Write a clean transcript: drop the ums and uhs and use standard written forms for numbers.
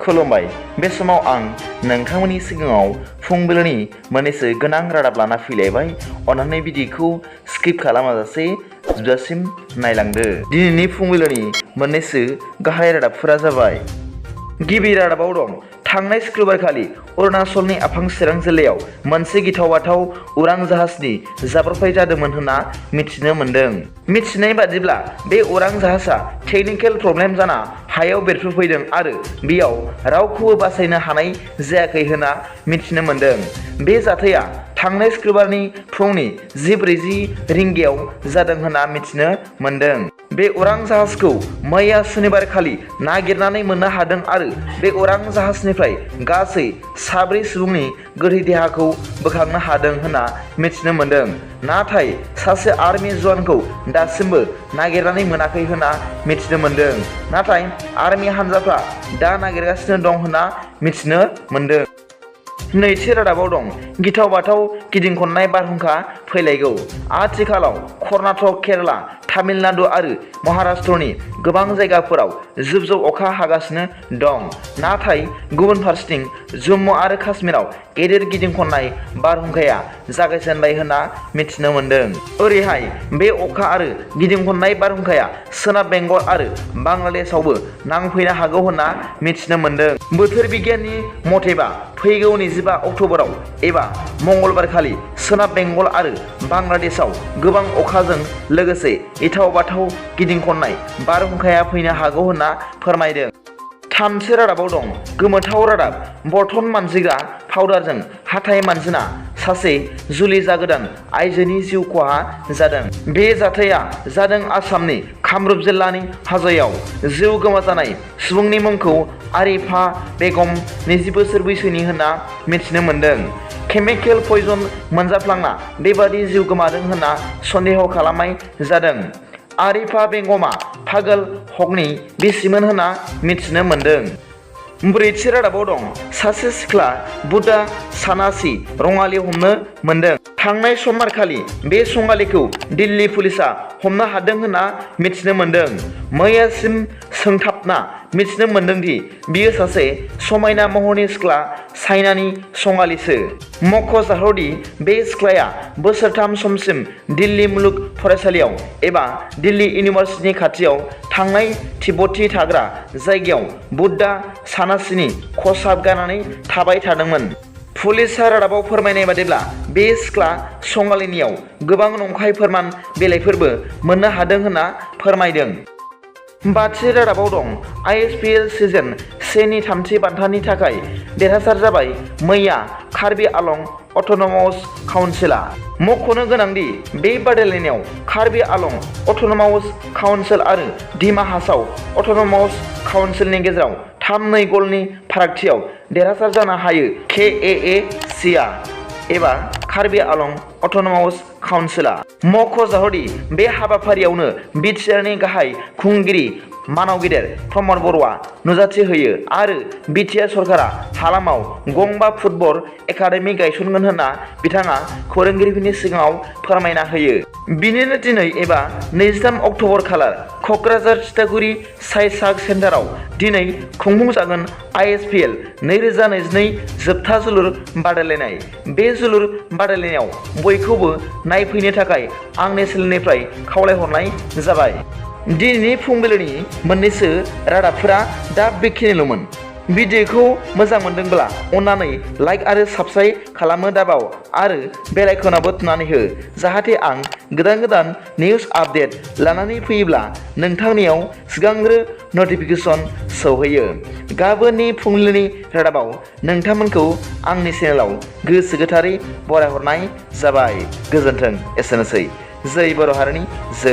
खुलुमबाय बे समाव आं नोंथांमोननि सिगाङाव फुंबिलिनि मोननैसो गोनां रादाब लाना फैलायबाय। अन्नानै भिडिअखौ स्किप खालामाजासे जोबजासिम नायलांदो। दिनैनि फुंबिलिनि मोननैसो गाहाय रादाबफोरा जाबाय। गिबि रादाबाव दं थांनाय शुक्रबारखालि अरुणाचलनि आफां चिरां जिल्लायाव मोनसे गिथाव बाथाव उरां जाहाजनि जाब्रबथाय जादोंमोन होनना मिथिनो मोन्दों। मिथिनाय बादिब्ला बे उरां जाहाजा टेकनिकेल प्रब्लेम जाना हायाव बेरफ्रुफैदों आरो बेयाव रावखौबो बासायनो हानाय जायाखै होनना मिथिनो मोन्दों। बे जाथाया थांनाय शुक्रबारनि फुंनि 10:40 रिंगायाव जादों होनना मिथिनो मोन्दों। बे उरां जाहाजखौ मैया सुनिबार खालि नागिरनानै मोननो हादों आरो बे उरां जाहाजनिफ्राय गासै 7 सुबुंनि गोथै देहाखौ बोखांनो हादों होनना मिथिनो मोन्दों। नाथाय सासे आर्मि जवानखौ दासिमबो नागिरनानै मोनाखै होनना मिथिनो मोन्दों। नाथाय आर्मि हान्जाफ्रा दा नागिरगासिनो दं होनना मिथिनो मोन्दों। नैथि रादाबाव दं गिथाव बाथाव गिदिं खननाय बारहुंखा फैलायगौ। आथिखालाव कर्नाटक, केराला, तामिलनाडु आरो महाराष्ट्रनि गोबां जायगाफोराव जुब जुब अखा हागासिनो दं। नाथाय गुबुन फारसेथिं जम्मु आरो काश्मीराव गेदेर गिदिं खननाय बारहुंखाया जागायजेनबाय होनना मिथिनो मोन्दों। ओरैहाय बे अखा आरो गिदिं खननाय बारहुंखाया सोनाब बेंगल आरो बांलादेशआवबो नांफैनो हागौ होनना मिथिनो मोन्दों। बोथोर बिगियाननि मथेबा फैगौ 25 अक्ट'बराव एबा मंगलबारखालि सोनाब बेंगल आरो बांलादेशआव गोबां अखाजों लोगोसे गिथाव बाथाव गिदिं खननाय बारहुंखाया फैनो हागौ होनना फोरमायदों। थामथि रादाबाव दं गोमोथाव रादाब बर्थन मानजिग्रा पाउडारजों हाथाय मानजिना सासे जुलि जागोदान आइजोनि जिउ खहा जादों। बे जाथाया जादों आसामनि कामरुप जिल्लानि हाजोआव जिउ गोमाजानाय सुबुंनि मुंखौ आरिफा बेगम 20 बोसोर बैसोनि होनना मिथिनो मोन्दों। केमिकेल पयजन मोनजाफ्लांना बेबादि जिउ गोमादों होनना सन्देह खालामनाय जादों। आरिफा बेगमा पागल हकनि बिसिमोन होनना मिथिनो मोन्दों। ब्रैथि रादाबाव दं सासे सिख्ला बुद्धा सानासि रङालि हमनो मोन्दों। थांनाय समबारखालि बे संगालिखौ दिल्ली पुलिसा हमनो हादों होनना मिथिनो मोन्दों। मैयासिम सोंथाबना मिथिनो मोन्दों दि बियो सासे समायना महरनि सिख्ला चाइनानि संगालिसो। मख'जाथावदि बे सिख्लाया बोसोरथाम समसिम दिल्ली मुलुग फरायसालियाव एबा दिल्ली इउनिभार्सिटिनि खाथियाव थांनाय तिब्बती थाग्रा जायगायाव बुद्धा सानासिनि खसाब गाननानै थाबाय थादोंमोन। पुलिसा रादाबाव फोरमायनाय बादिब्ला बे सिख्ला संगालिनियाव गोबां नंखाय फोरमान बिलाइफोरबो मोननो हादों होनना फोरमायदों। बाथि रादाबाव दं ISPL सिजन 1 नि थामथि बान्थानि थाखाय देरहासार जाबाय मैया कार्बि आलं अट'नमास काउन्सिलआ। मख'नो गोनांदि बे बादायलायनायाव कार्बि आलं अट'नमास काउन्सिल आरो डिमा हासाव अट'नमास काउन्सिलनि गेजेराव 3-2 गलनि फारागथियाव देरहासार जानो हायो KAACआ एबा कार्बि आलं अट'नमास काउन्सिलआ। मख'जाथावदि बे हाबाफारियावनो बिटिआरनि गाहाय खुंगिरि मानाव-गेदेर प्रमद बर'आ नुजाथि होयो आरो बिटिआर सरकारा हालामाव गंबा फुटबल एकाडेमि गायसनगोन होनना बिथाङा खौरांगिरिफोरनि सिगाङाव फोरमायना होयो। बिनिनो दिनै एबा 23 अक्ट'बर खालार क'क्राझार थिथागुरि साइसाग सेन्टाराव दिनै खुंफुंजागोन ISPL 2022 जोबथा जोलुर बादायलायनाय। बे जोलुर बादायलायनायाव बयखौबो नायफैनो थाखाय आंनि चेनेलनिफ्राय खावलायहरनाय जाबाय। दिनैनि फुंबिलिनि मोननैसो रादाबफोरा दा बेखिनिल'मोन। भिडिअखौ मोजां मोनदोंब्ला अन्नानै लाइक आरो साबस्क्राइब खालामनो दाबाव आरो बेल आइकनावबो थुनानै हो जाहाथे आं गोदान निउस आपडेट लानानै फैयोब्ला नोंथांनियाव सिगांग्रो नटिफिकेसन सौहैयो। गाबोननि फुंबिलिनि रादाबाव नोंथांमोनखौ आंनि चेनेलाव गोसो गोथारै बरायहरनाय जाबाय। गोजोन्थों। एसेनोसै। जै बर' हारिनि जै।